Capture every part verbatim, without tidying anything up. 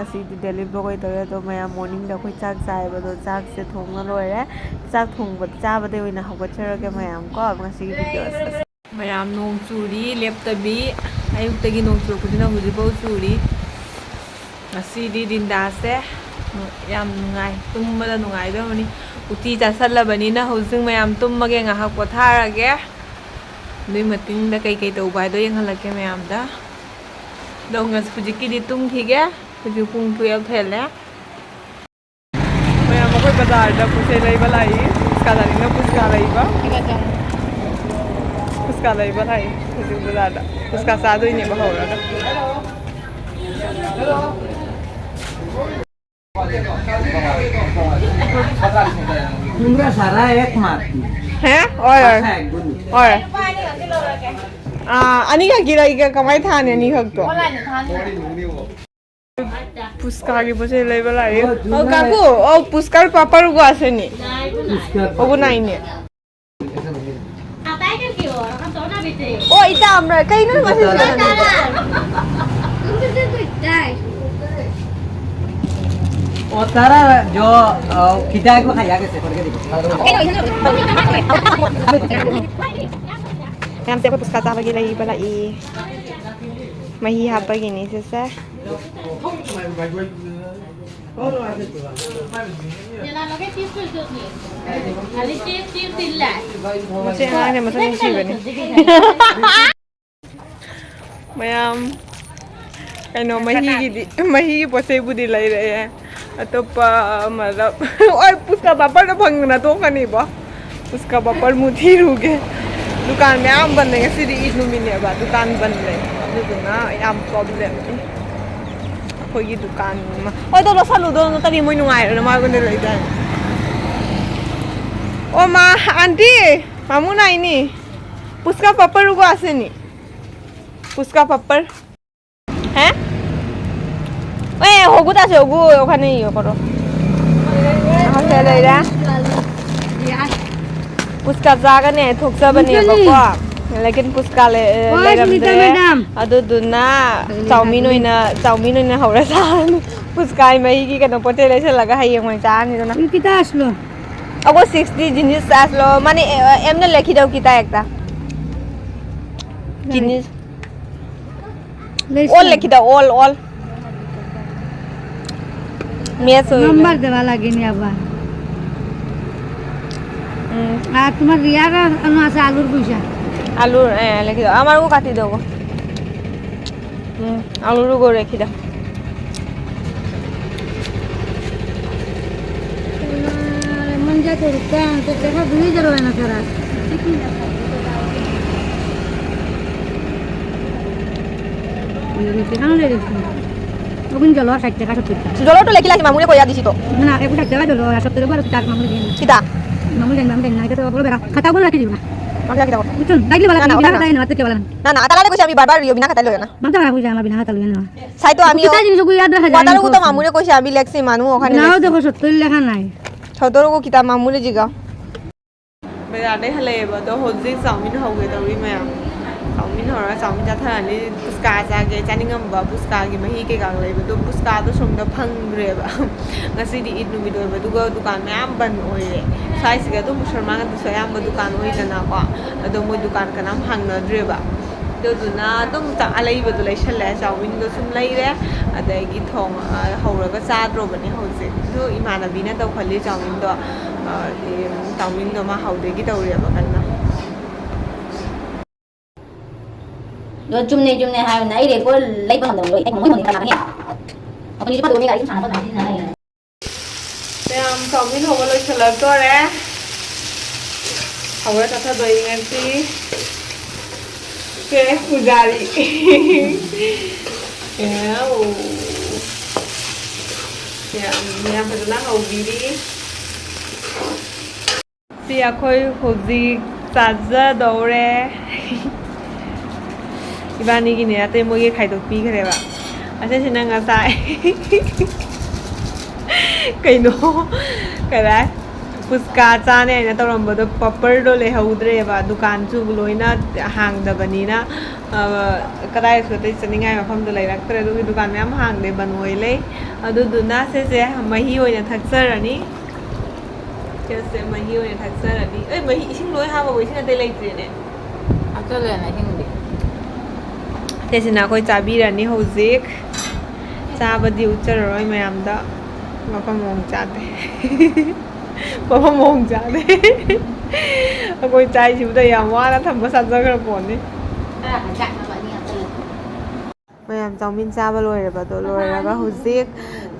ꯉꯁꯤꯗꯤ daily block ꯑꯣꯏꯅ ꯇꯧꯔꯦ꯫ ꯑꯗꯣ ꯃꯌꯥꯝ ꯃꯣꯔꯅꯤꯡꯗ ꯑꯩꯈꯣꯏ ꯆꯥꯛ ꯆꯥꯏꯕ, ꯑꯗꯣ ꯆꯥꯛꯁꯦ ꯊꯣꯡꯉ ꯂꯣꯏꯔꯦ꯫ ꯆꯥꯛ ꯊꯣꯡꯕ ꯆꯥꯕꯗꯩ ꯑꯣꯏꯅ ꯍꯧꯒꯠꯆꯔꯒꯦ ꯃꯌꯥꯝ ꯀꯣ, ꯉꯁꯤꯒꯤ ꯚꯤꯗꯤꯑꯣꯁꯦ꯫ ꯃꯌꯥꯝ ꯅꯣꯡ ꯆꯨꯔꯤ ꯂꯦꯞꯇꯕꯤ, ꯑꯌꯨꯛꯇꯒꯤ ꯅꯣꯡ ꯆꯨꯔꯛꯄꯁꯤꯅ ꯍꯧꯖꯤꯛꯐꯥꯎ ꯆꯨꯔꯤ꯫ ꯉꯁꯤꯗꯤ ꯗꯤꯟꯗꯥꯁꯦ ꯌꯥꯝ ꯅꯨꯡꯉꯥꯏ, ꯇꯨꯝꯕꯗ ꯅꯨꯡꯉꯥꯏꯗꯧꯔꯕꯅꯤ꯫ ꯎꯇꯤ ꯆꯥꯁꯜꯂꯕꯅꯤꯅ ꯍꯧꯖꯤꯛ ꯃꯌꯥꯝ ꯇꯨꯝꯃꯒꯦ, ꯉꯥꯏꯍꯥꯛ ꯄꯣꯊꯥꯔꯒꯦ꯫ ꯑꯗꯨꯏ ꯃꯇꯨꯡꯗ ꯀꯩꯀꯩ ꯇꯧꯕ ꯍꯥꯏꯗꯣ ꯌꯦꯡꯍꯜꯂꯛꯀꯦ ꯃꯌꯥꯝꯗ꯫ ꯑꯗꯣ ꯉꯁꯤ ꯍꯧꯖꯤꯛꯀꯤꯗꯤ ꯇꯨꯝꯈꯤꯒꯦ꯫ ꯍꯧꯖꯤꯛ ꯄꯨꯡ ꯇꯨꯌꯦꯜꯐ ꯍꯦꯜꯂꯦ꯫ ꯃꯌꯥꯝ ꯑꯩꯈꯣꯏ ꯕꯖꯥꯔꯗ ꯄꯣꯠ ꯆꯩ ꯂꯩꯕ ꯂꯥꯛꯏ꯫ ꯄꯨꯁꯀꯥ ꯆꯥꯅꯤꯡꯅ ꯄꯨꯁꯀꯥ ꯂꯩꯕ꯫ ꯄꯨꯁꯀꯥ ꯂꯩꯕ ꯂꯥꯛꯏ ꯍꯧꯖꯤꯛ ꯕꯖꯥꯔꯗ꯫ ꯄꯨꯁꯀꯥ ꯆꯥꯗꯣꯏꯅꯦꯕ ꯍꯧꯔꯒ꯫ ꯄꯨꯡꯒ꯭ꯔꯥ ꯁꯥꯔꯥ ꯑꯦꯛ ꯃꯥꯇꯤ꯫ ꯍꯦ? ꯑꯣꯏ, ꯑꯣꯏ꯫ ꯄꯥꯁꯥ ꯑꯦꯛ ꯒꯨꯂꯤ꯫ ꯑꯣꯏ꯫ ꯑꯥ, ꯑꯅꯤꯈꯛꯀꯤ ꯂꯩꯒ ꯀꯃꯥꯏ ꯊꯥꯅꯤ ꯑꯅꯤꯈꯛꯇꯣ? ꯄꯨꯁꯀꯥꯒꯤ ꯄꯣꯠ ꯆꯩ ꯂꯩꯕ ꯂꯥꯛꯏ꯫ ꯑꯣ, ꯀꯥꯀꯨ, ꯑꯣ, ꯄꯨꯁꯀꯥ ꯄꯥꯄꯔꯒ ꯑꯁꯦꯅꯤ꯫ ꯄꯨꯁꯀꯥ ꯑꯣꯒꯨ ꯅꯥꯏꯅꯦ꯫ ꯑꯣ, ꯏꯇꯥ ꯑꯃꯔ, ꯀꯩꯅꯣ ꯃꯁꯤ ꯆꯠꯂꯝꯃꯤꯗꯣ? वो तारा जो, अ, खिंचा के वो खाया कैसे करके देखो। ꯃꯌꯥꯝꯁꯦ ꯑꯩꯈꯣꯏ ꯄꯨꯁꯀꯥ ꯆꯥꯕꯒꯤ ꯂꯩꯕ ꯂꯥꯛꯏ꯫ ꯃꯍꯤ ꯍꯥꯞꯄꯒꯤꯅꯤ ꯁꯤꯁꯦ꯫ ꯃꯆꯦ ꯑꯉꯥꯡꯁꯦ ꯃꯁꯛ ꯅꯨꯡꯁꯤꯕꯅꯤ꯫ ꯃꯌꯥꯝ ꯀꯩꯅꯣ ꯃꯍꯤꯒꯤꯗꯤ, ꯃꯍꯤꯒꯤ ꯄꯣꯠ ꯆꯩꯕꯨꯗꯤ ꯂꯩꯔꯛꯑꯦ꯫ ꯑꯇꯣꯞꯄ ꯃꯇꯂꯕ, ꯍꯣꯏ, ꯄꯨꯁꯀꯥ ꯄꯥꯄꯔꯗꯣ ꯐꯪꯗꯅ ꯇꯣꯛꯀꯅꯤꯕꯣ꯫ ꯄꯨꯁꯀꯥ ꯄꯥꯄꯔ ꯃꯨꯛ ꯊꯤꯔꯨꯒꯦ꯫ ꯗꯨꯀꯥꯟ ꯃꯌꯥꯝ ꯕꯟ ꯂꯩ꯫ ꯉꯁꯤꯗꯤ ꯏꯗ ꯅꯨꯃꯤꯠꯅꯦꯕ, ꯗꯨꯀꯥꯟ ꯕꯟ ꯂꯩ꯫ ꯑꯗꯨꯗꯨꯅ ꯌꯥꯝ ꯄ꯭ꯔꯣꯕ꯭ꯂꯦꯝꯅꯤ ꯑꯩꯈꯣꯏꯒꯤ ꯗꯨꯀꯥꯟ ꯑꯃ꯫ ꯍꯣꯏ, ꯑꯗꯣ ꯂꯧꯁꯜꯂꯨꯗꯣ ꯅꯠꯇ꯭ꯔꯗꯤ ꯃꯣꯏ ꯅꯨꯡꯉꯥꯏꯔꯣꯏ, ꯃꯥꯒꯨꯟꯗ ꯂꯩꯗꯥꯏ꯫ ꯑꯣ ꯃꯥ, ꯑꯥꯟꯇꯤ, ꯃꯥꯃꯨ ꯅꯥꯏꯅꯤ꯫ ꯄꯨꯁꯀꯥ ꯄꯥꯄꯔ ꯎꯒ ꯑꯁꯦꯅꯤ꯫ ꯄꯨꯁꯀꯥ ꯄꯥꯄꯔ। ꯍꯦ? ꯑꯦ, ꯍꯣꯒꯨ ꯇꯥꯁꯦ, ꯍꯣꯒꯨ, ꯑꯣꯈꯥꯅꯦ ꯏꯌꯣ ꯀꯣꯔꯣ꯫ ꯑꯍꯟꯁꯦ ꯂꯩꯔꯦ꯫ ꯄꯨꯁꯀꯥ ꯆꯥꯒꯅꯦ, ꯊꯣꯛꯆꯕꯅꯦꯕꯀꯣ꯫ ꯂꯦꯀꯤꯟ ꯄꯨꯁꯀꯥ ꯂꯩ- ꯑꯣ, ꯂꯩꯔꯝꯗ꯭ꯔꯦ꯫ ꯁꯨꯅꯤꯇꯥ ꯃꯦꯗꯥꯝ꯫ ꯑꯗꯨꯗꯨꯅ ꯑꯗꯨꯅ ꯆꯥꯎꯃꯤꯟ ꯀꯥꯗꯣꯏꯅꯦ꯫ ꯑꯣꯏꯅ, ꯆꯥꯎꯃꯤꯟ ꯑꯣꯏꯅ ꯍꯧꯔ ꯆꯥꯔꯅꯤ꯫ ꯄꯨꯁꯀꯥꯒꯤ ꯃꯍꯤꯒꯤ ꯀꯩꯅꯣ ꯄꯣꯠ ꯆꯩ ꯂꯩꯁꯜꯂꯒ ꯍꯌꯦꯡ ꯑꯣꯏꯅ ꯆꯥꯔꯅꯤꯗꯅ꯫ ꯑꯪꯀꯤꯇꯥ ꯑꯁꯂꯣ꯫ ꯑꯒꯣ ꯁꯤꯛꯁꯇꯤ ꯖꯤꯅꯤꯁ ꯑꯁꯂꯣ ꯃꯥꯅꯦ, ꯑꯦ, ꯑꯦꯝꯅ ꯂꯦꯈꯤꯗꯧ ꯀꯤꯇꯥ ꯑꯦꯛꯇ꯫ ꯖꯤꯅꯤꯁ꯫ ꯂꯩꯁꯟ꯫ ꯑꯣꯜ ꯂꯦꯈꯤꯗꯧ, ꯑꯣꯜ, ꯑꯣꯜ꯫ ꯃꯦꯠꯁ ꯑꯣꯏꯔꯦ꯫ ꯅꯝꯕꯔ দেওয়া লাগেনি আবার। হুম। আর তোমার রিয়ার আর আছে আলুর পয়সা। আলুর, এ, লিখি দাও। আমারও কাটি দেবো। হুম, আলুরও করে রেখে দাও। মন যা করুক, তা তো দেখা দুই হাজার হয় না তারা। ওগুন জল ষাট টাকা, সত্তর টাকা। জলটো লেখিলা কি মামুরে কইয়া দিছি তো। না, একটু ষাট টাকা জল, আর সত্তর টাকা আর চার মামুরে দিন। কিতা? মামুরে জানি, মামুরে জানি না, এটা তো বড় বেড়া। খাতা ওগুলো রাখি দিব না। আমি রাখি দাও। বুঝছো? রাখলে ভালো, না, না, তুমি ওটা বিনা না। খাতায় না, আর তো কে বলে না। না, না, আতালারে কইছি আমি বারবার ইয়ো বিনা খাতায় লইও না। মাথা খারাপ হয়ে যায় আমার বিনা খাতা লইও না। চাই তো আমি কিতা জিনিস ওগুলো ইয়াদ রাখা যায় না, ওয়াটারও তো কত? মামুরে কইছি আমি লেখছি মানু ওখানে নাও লেখছি। দেখো, সত্তর লেখা নাই। সত্তরও কিতা মামুরে জিগাও। ꯕꯖꯥꯔꯗꯩ ꯍꯜꯂꯛꯑꯦꯕ, ꯑꯗꯣ ꯍꯧꯖꯤꯛ ꯆꯥꯎꯃꯤꯟ ꯍꯧꯒꯦ ꯇꯧꯔꯤ ꯃꯌꯥꯝ꯫ ꯆꯥꯎꯃꯤꯟ ꯍꯧꯔꯒ ꯆꯥꯎꯃꯤꯟ ꯆꯥꯊꯔꯅꯤ꯫ ꯄꯨꯁꯀꯥ ꯆꯥꯒꯦ, ꯆꯥꯅꯤꯡꯉꯝꯕ ꯄꯨꯁꯀꯥꯒꯤ ꯃꯍꯤ ꯀꯩꯀꯥ ꯂꯩꯕꯗꯣ, ꯄꯨꯁꯀꯥꯗꯣ ꯁꯣꯝꯗ ꯐꯪꯗ꯭ꯔꯦꯕ꯫ ꯉꯁꯤꯗꯤ ꯏꯗ ꯅꯨꯃꯤꯠ ꯑꯣꯏꯕꯗꯨꯒ ꯗꯨꯀꯥꯟ ꯃꯌꯥꯝ ꯕꯟ ꯑꯣꯏꯔꯦ꯫ ꯁ꯭ꯋꯥꯏꯁꯤꯒ ꯑꯗꯨꯝ ꯃꯨꯁꯜꯃꯥꯟꯒꯤꯁꯨ ꯑꯌꯥꯝꯕ ꯗꯨꯀꯥꯟ ꯑꯣꯏꯗꯅꯀꯣ꯫ ꯑꯗꯣ ꯃꯣꯏ ꯗꯨꯀꯥꯟ ꯀꯅꯥꯝ ꯍꯥꯡꯅꯗ꯭ꯔꯦꯕ꯫ ꯑꯗꯨꯗꯨꯅ ꯑꯗꯨꯝ ꯆꯥ-, ꯑꯂꯩꯕꯗꯣ ꯂꯩꯁꯜꯂꯦ꯫ ꯆꯥꯎꯃꯤꯟꯗꯣ ꯁꯨꯝ ꯂꯩꯔꯦ꯫ ꯑꯗꯒꯤ ꯊꯣꯡ-, ꯑ, ꯍꯧꯔꯒ ꯆꯥꯗ꯭ꯔꯣꯕꯅꯦ ꯍꯧꯖꯤꯛ꯫ ꯑꯗꯨ ꯏꯃꯥꯟꯅꯕꯤꯅ ꯇꯧꯈꯜꯂꯤ ꯆꯥꯎꯃꯤꯟꯗꯣ꯫ ꯑ, ꯆꯥꯎꯃꯤꯟꯗꯣ ꯃꯥ ꯍꯧꯗꯒꯤ ꯇꯧꯔꯤꯑꯕ ꯀꯟꯅ꯫ ꯑꯗꯣ ꯆꯨꯝꯅꯩ ꯆꯨꯝꯅꯩ ꯍꯥꯏꯕꯅꯦ, ꯑꯩ ꯔꯦꯀꯣꯔꯗ ꯂꯩꯕ ꯉꯝꯗꯕ ꯂꯣꯏ꯫ ꯑꯩ ꯃꯣꯏ ꯃꯣꯏ ꯀꯅꯥ ꯈꯪꯉꯦ? ꯑꯩꯈꯣꯏꯅꯤꯁꯨ ꯐꯠꯇꯕ ꯃꯤꯒ ꯑꯩ ꯁꯨꯝ ꯁꯥꯟꯅꯕ ꯁꯥꯟꯅ ꯁꯤꯖꯤꯟꯅ ꯂꯩꯔꯦ꯫ ꯃꯌꯥꯝ ꯆꯥꯎꯃꯤꯟ ꯍꯧꯕ ꯂꯣꯏꯁꯤꯜꯂꯛꯇꯣꯔꯦ꯫ ꯍꯧꯔ ꯆꯠꯊꯗꯣꯏꯅꯤ ꯉꯁꯤ꯫ ꯁꯦ ꯄꯨꯖꯥꯔꯤ꯫ ꯌꯥꯎ꯫ ꯌꯥꯝ, ꯌꯥꯝ ꯐꯖꯅ ꯍꯧꯕꯤꯔꯤ꯫ ꯁꯤ ꯑꯩꯈꯣꯏ ꯍꯧꯖꯤꯛ ꯆꯥꯖꯗꯧꯔꯦ꯫ ꯏꯕꯥꯅꯤꯒꯤꯅꯦ ꯅꯠꯇꯦ, ꯃꯣꯏꯒꯤ ꯈꯥꯏꯗꯣꯛꯄꯤꯈ꯭ꯔꯦꯕ꯫ ꯑꯁꯤꯁꯤꯅ ꯉꯁꯥꯏ ꯀꯩꯅꯣ ꯀꯗꯥꯏ ꯐꯨꯁꯀꯥ ꯆꯥꯅꯦ ꯍꯥꯏꯅ ꯇꯧꯔꯝꯕꯗꯣ ꯄꯥꯄꯔꯗꯣ ꯂꯩꯍꯧꯗ꯭ꯔꯦꯕ, ꯗꯨꯀꯥꯟꯁꯨ ꯂꯣꯏꯅ ꯍꯥꯡꯗꯕꯅꯤꯅ, ꯑ, ꯀꯗꯥꯏꯁꯨ ꯑꯇꯩ ꯆꯠꯅꯤꯡꯉꯥꯏ ꯃꯐꯝꯗꯣ ꯂꯩꯔꯛꯇ꯭ꯔꯦ꯫ ꯑꯗꯨꯒꯤ ꯗꯨꯀꯥꯟ ꯃꯌꯥꯝ ꯍꯥꯡꯗꯦ, ꯕꯟ ꯑꯣꯏ ꯂꯩ꯫ ꯑꯗꯨꯗꯨꯅ ꯁꯤꯁꯦ ꯃꯍꯤ ꯑꯣꯏꯅ ꯊꯛꯆꯔꯅꯤ꯫ ꯁꯤꯁꯦ ꯃꯍꯤ ꯑꯣꯏꯅ ꯊꯛꯆꯔꯅꯤ꯫ ꯑꯦ, ꯃꯍꯤ, ꯏꯁꯤꯡ ꯂꯣꯏ ꯍꯥꯞꯄꯕꯣ? ꯏꯁꯤꯡ ꯑꯇꯩ ꯂꯩꯇ꯭ꯔꯦꯅꯦ꯫ ꯍꯥꯞꯆꯜꯂꯦꯅ ꯏꯁꯤꯡꯗꯤ꯫ ꯁꯤꯁꯤꯅ ꯑꯩꯈꯣꯏ ꯆꯥꯕꯤꯔꯅꯤ ꯍꯧꯖꯤꯛ꯫ ꯆꯥꯕꯗꯤ ꯎꯠꯆꯔꯔꯣꯏ ꯃꯌꯥꯝꯗ꯫ ꯃꯐꯝ ꯃꯑꯣꯡ ꯆꯥꯗꯦ꯫ ꯃꯐꯝ ꯃꯑꯣꯡ ꯆꯥꯗꯦ꯫ ꯑꯩꯈꯣꯏ ꯆꯥꯏꯁꯤꯕꯨꯗ ꯌꯥꯝ ꯋꯥꯅ ꯊꯝꯕ ꯆꯥꯖꯈ꯭ꯔ ꯄꯣꯠꯅꯤ꯫ ꯃꯌꯥꯝ ꯆꯥꯎꯃꯤꯟ ꯆꯥꯕ ꯂꯣꯏꯔꯕꯗꯣ ꯂꯣꯏꯔꯒ ꯍꯧꯖꯤꯛ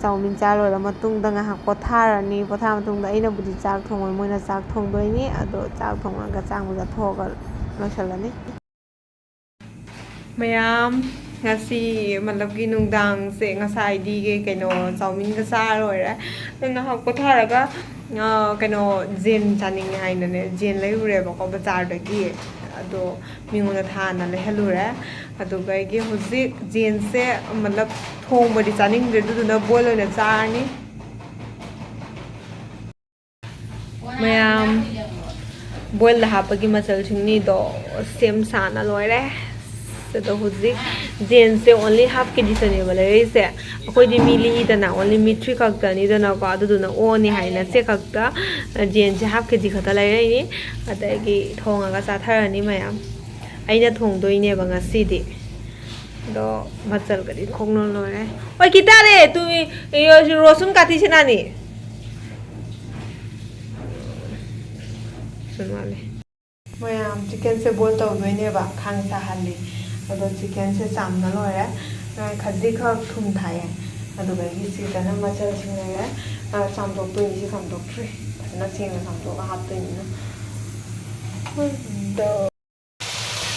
ꯆꯥꯎꯃꯤꯟ ꯆꯥ ꯂꯣꯏꯔ ꯃꯇꯨꯡꯗ ꯉꯥꯏꯍꯥꯛ ꯄꯣꯊꯥꯔꯅꯤ꯫ ꯄꯣꯊꯥꯔ ꯃꯇꯨꯡꯗ ꯑꯩꯅꯕꯨꯗꯤ ꯆꯥꯛ ꯊꯣꯡꯉꯣꯏ, ꯃꯣꯏꯅ ꯆꯥꯛ ꯊꯣꯡꯗꯣꯏꯅꯤ꯫ ꯑꯗꯣ ꯆꯥꯛ ꯊꯣꯡꯉꯒ ꯆꯥꯛ ꯆꯥꯊꯣꯛꯑꯒ ꯂꯣꯏꯁꯤꯜꯂꯅꯤ꯫ ꯃꯌꯥꯝ, ꯉꯁꯤ ꯃꯇꯂꯕꯀꯤ ꯅꯨꯡꯗꯥꯡꯁꯦ ꯉꯁꯥꯏꯗꯤ ꯀꯩꯅꯣ ꯆꯥꯎꯃꯤꯟꯒ ꯆꯥꯔ ꯂꯣꯏꯔꯦ꯫ ꯑꯗꯨ ꯉꯥꯏꯍꯥꯛ ꯄꯣꯊꯥꯔꯒ, ꯑ, ꯀꯩꯅꯣ ꯖꯦꯟ ꯆꯥꯅꯤꯡꯉꯦ ꯍꯥꯏꯅꯅꯦ ꯖꯦꯟ ꯂꯩꯔꯨꯔꯦꯕꯀꯣ ꯕꯖꯥꯔꯗꯒꯤ꯫ ꯑꯗꯣ ꯃꯤꯉꯣꯟꯗ ꯊꯥꯅ ꯂꯩꯍꯜꯂꯨꯔꯦ꯫ ꯑꯗꯨꯒ ꯑꯩꯒꯤ ꯍꯧꯖꯤꯛ ꯖꯦꯟꯁꯦ ꯃꯇꯂꯕ ꯊꯣꯡꯕꯗꯤ ꯆꯥꯅꯤꯡꯗ꯭ꯔꯦ, ꯑꯗꯨꯗꯨꯅ ꯕꯣꯏꯜ ꯑꯣꯏꯅ ꯆꯥꯔꯅꯤ꯫ ꯃꯌꯥꯝ, ꯕꯣꯏꯜꯗ ꯍꯥꯞꯄꯒꯤ ꯃꯆꯜꯁꯤꯡꯅꯤꯗꯣ ꯁꯦꯝ ꯁꯥꯅ ꯂꯣꯏꯔꯦ꯫ ꯑꯗꯣ ꯍꯧꯖꯤꯛ ꯖꯦꯟꯁꯦ only half ꯀꯦ ꯖꯤꯇꯅꯦꯕ ꯂꯩꯔꯛꯏꯁꯦ꯫ ꯑꯩꯈꯣꯏꯗꯤ ꯃꯤ ꯂꯤꯛꯏꯗꯅ, only ꯃꯤ three ꯈꯛꯇꯅꯤꯗꯅꯀꯣ, ꯑꯗꯨꯗꯨꯅ ꯑꯣꯅꯤ ꯍꯥꯏꯅ ꯁꯦ ꯈꯛꯇ ꯖꯦꯟꯁꯦ half ꯀꯦ ꯖꯤ ꯈꯛꯇ ꯂꯩꯔꯛꯏꯅꯤ꯫ ꯑꯗꯒꯤ ꯊꯣꯡꯉꯒ ꯆꯥꯊꯔꯅꯤ ꯃꯌꯥꯝ꯫ ꯑꯩꯅ ꯊꯣꯡꯗꯣꯏꯅꯦꯕ ꯉꯁꯤꯗꯤ꯫ ꯑꯗꯣ ꯃꯆꯜꯒꯗꯤ ꯈꯣꯡꯅ ꯂꯣꯏꯔꯦ꯫ ꯑꯣꯏ, ꯀꯤꯇꯥꯔꯦ, ꯇꯨ, ꯔꯣꯁꯨꯟ ꯀꯥꯇꯤ ꯁꯦꯅꯥꯅꯤ꯫ ꯃꯌꯥꯝ, ꯆꯤꯛꯀꯟꯁꯦ ꯕꯣꯏꯜ ꯇꯧꯗꯣꯏꯅꯦꯕ, ꯈꯥꯡ ꯁꯥꯍꯜꯂꯤ꯫ ꯑꯗꯣ ꯆꯤꯛꯀꯟꯁꯦ ꯆꯥꯝꯅ ꯂꯣꯏꯔꯦ꯫ ꯈꯖꯤꯛꯈꯛ ꯊꯨꯝ ꯊꯥꯛꯑꯦ꯫ ꯑꯗꯨꯒ ꯑꯩꯒꯤ ꯁꯤꯗꯅ ꯃꯆꯜꯁꯤꯡ ꯂꯩꯔꯦ꯫ ꯑ, ꯆꯥꯝꯊꯣꯛꯇꯣꯏꯅꯤ, ꯁꯤ ꯆꯥꯝꯊꯣꯛꯇ꯭ꯔꯤ꯫ ꯐꯖꯅ ꯁꯦꯡꯅ ꯆꯥꯝꯊꯣꯛꯑꯒ ꯍꯥꯞꯇꯣꯏꯅꯤꯅ꯫ ꯑꯗꯣ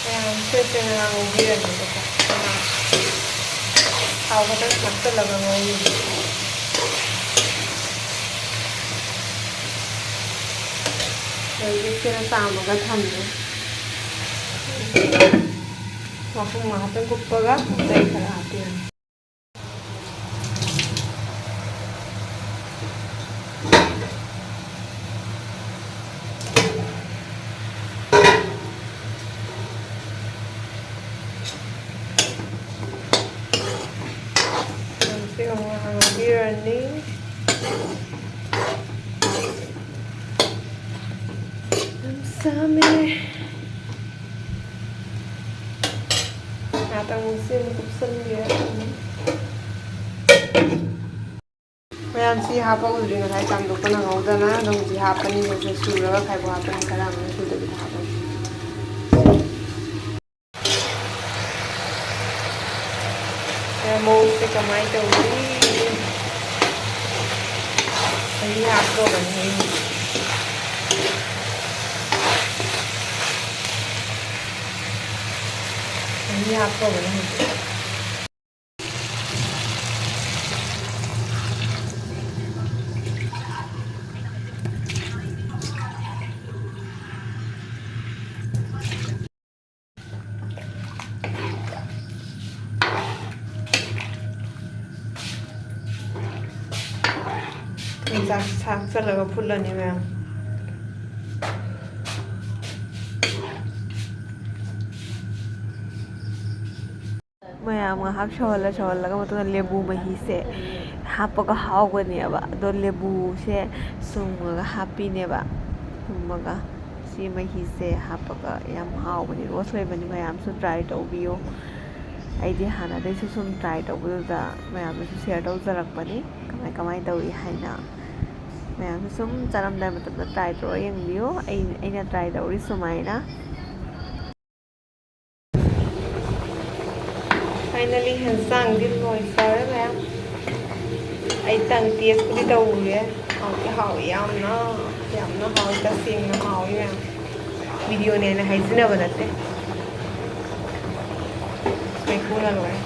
ꯃꯌꯥꯝ ꯁꯦꯠ ꯁꯦꯠꯅ ꯉꯧꯕꯤꯔꯅꯤꯕꯀꯣ꯫ ꯊꯥꯎ ꯈꯛꯇꯪ ꯊꯥꯛꯆꯜꯂꯒ ꯉꯧꯔꯤꯅꯤ꯫ ꯍꯧꯖꯤꯛꯁꯤꯅ ꯆꯥꯝꯃꯒ ꯊꯝꯃꯦ꯫ ꯃꯈꯨꯝ ꯉꯥꯏꯍꯥꯛꯇꯪ ꯀꯨꯞꯄꯒ ꯑꯇꯩ ꯈꯔ ꯍꯥꯞꯄꯤꯔꯅꯤ꯫ ꯆꯥꯝꯃꯦ꯫ ꯉꯥꯇꯪ ꯑꯃꯨꯛ ꯁꯤ ꯑꯃꯨꯛ ꯀꯨꯞꯁꯟꯕꯤꯔ ꯊꯝꯃꯦ꯫ ꯃꯌꯥꯝ ꯁꯤ ꯍꯥꯞꯄ ꯎꯗ꯭ꯔꯤ, ꯉꯁꯥꯏ ꯆꯥꯝꯊꯣꯛꯄ ꯅꯪꯍꯧꯗꯅ ꯑꯗꯨꯝ ꯁꯤ ꯍꯥꯞꯄꯅꯤ꯫ ꯁꯤꯁꯦ ꯁꯨꯔꯒ ꯈꯥꯏꯕꯣꯛ ꯍꯥꯞꯄꯅꯤ, ꯈꯔ ꯑꯃꯅ ꯁꯨꯗꯕꯤꯗ ꯍꯥꯞꯄꯅꯤ꯫ ꯃꯑꯣꯡꯁꯦ ꯀꯃꯥꯏꯅ ꯇꯧꯅꯤ? ꯃꯍꯤ ꯍꯥꯞꯇꯣꯛꯑꯕꯅꯤ꯫ ꯃꯍꯤ ꯍꯥꯞꯇꯣꯛꯑꯕꯅꯤ ꯍꯧꯖꯤꯛ꯫ ꯆꯥꯛ ꯊꯥꯛꯆꯜꯂꯒ ꯐꯨꯠꯂꯅꯤ ꯃꯌꯥꯝ꯫ ꯃꯌꯥꯝ ꯉꯥꯏꯍꯥꯛ ꯁꯧꯍꯜꯂ ꯁꯧꯍꯜꯂꯒ ꯃꯇꯨꯡꯗ ꯂꯦꯕꯨ ꯃꯍꯤꯁꯦ ꯍꯥꯞꯄꯒ ꯍꯥꯎꯒꯅꯦꯕ꯫ ꯑꯗꯣ ꯂꯦꯕꯨꯁꯦ ꯁꯨꯝꯃꯒ ꯍꯥꯞꯄꯤꯅꯦꯕ꯫ ꯁꯨꯝꯃꯒ ꯁꯤ ꯃꯍꯤꯁꯦ ꯍꯥꯞꯄꯒ ꯌꯥꯝ ꯍꯥꯎꯕꯅꯤ, ꯔꯣꯁ ꯑꯣꯏꯕꯅꯤ꯫ ꯃꯌꯥꯝꯁꯨ ꯇ꯭ꯔꯥꯏ ꯇꯧꯕꯤꯌꯨ꯫ ꯑꯩꯗꯤ ꯍꯥꯟꯅꯗꯩꯁꯨ ꯁꯨꯝ ꯇ꯭ꯔꯥꯏ ꯇꯧꯕꯗꯨꯗ ꯃꯌꯥꯝꯗꯁꯨ ꯁꯤꯌꯔ ꯇꯧꯖꯔꯛꯄꯅꯤ, ꯀꯃꯥꯏ ꯀꯃꯥꯏ ꯇꯧꯏ ꯍꯥꯏꯅ꯫ ꯃꯌꯥꯝꯁꯨ ꯁꯨꯝ ꯆꯥꯔꯝꯗꯥꯏ ꯃꯇꯝꯗ ꯇ꯭ꯔꯥꯏ ꯇꯧꯔ ꯌꯦꯡꯕꯤꯌꯨ꯫ ꯑꯩ, ꯑꯩꯅ ꯇ꯭ꯔꯥꯏ ꯇꯧꯔꯤ ꯁꯨꯃꯥꯏꯅ꯫ ꯐꯥꯏꯅꯦꯜꯂꯤ ꯍꯦꯟꯁꯥꯡꯗꯤ ꯂꯣꯏꯖꯔꯦ ꯃꯌꯥꯝ꯫ ꯑꯩ ꯇꯪ ꯇꯦꯁꯄꯨꯗꯤ ꯇꯧꯔꯦ꯫ ꯍꯥꯎꯗꯤ ꯍꯥꯎꯏ ꯌꯥꯝꯅ, ꯌꯥꯝꯅ ꯍꯥꯎꯏ, ꯇꯁꯦꯡꯅ ꯍꯥꯎꯏ ꯃꯌꯥꯝ꯫ ꯚꯤꯗꯤꯑꯣꯅꯦꯅ ꯍꯥꯏꯖꯤꯟꯅꯕ ꯅꯠꯇꯦ꯫ ꯃꯩꯈꯨꯅ ꯂꯣꯏꯔꯦ꯫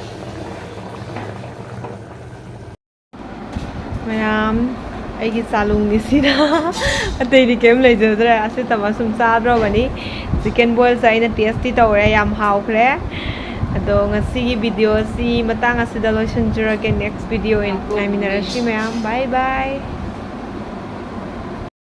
ꯃꯌꯥꯝ, ꯑꯩꯒꯤ ꯆꯥꯂꯨꯡꯒꯤꯁꯤꯅ ꯑꯇꯩꯗꯤ ꯀꯩꯝ ꯂꯩꯖꯗ꯭ꯔꯦ꯫ ꯑꯁꯤ ꯇꯝꯕ ꯁꯨꯝ ꯆꯥꯗ꯭ꯔꯕꯅꯤ꯫ ꯆꯤꯛꯀꯟ ꯕꯣꯏꯜꯁꯦ ꯑꯩꯅ ꯇꯦꯁꯇꯤ ꯇꯧꯔꯦ, ꯌꯥꯝ ꯍꯥꯎꯈ꯭ꯔꯦ꯫ ꯑꯗꯣ ꯉꯁꯤꯒꯤ ꯚꯤꯗꯤꯑꯣꯁꯤ ꯃꯇꯥꯡ ꯑꯁꯤꯗ ꯂꯣꯏꯁꯤꯟꯖꯔꯒꯦ꯫ ꯅꯦꯛꯁ ꯚꯤꯗꯤꯑꯣ ꯑꯣꯏꯅ ꯉꯥꯏꯃꯤꯟꯅꯔꯁꯤ ꯃꯌꯥꯝ꯫ ꯕꯥꯏ ꯕꯥꯏ꯫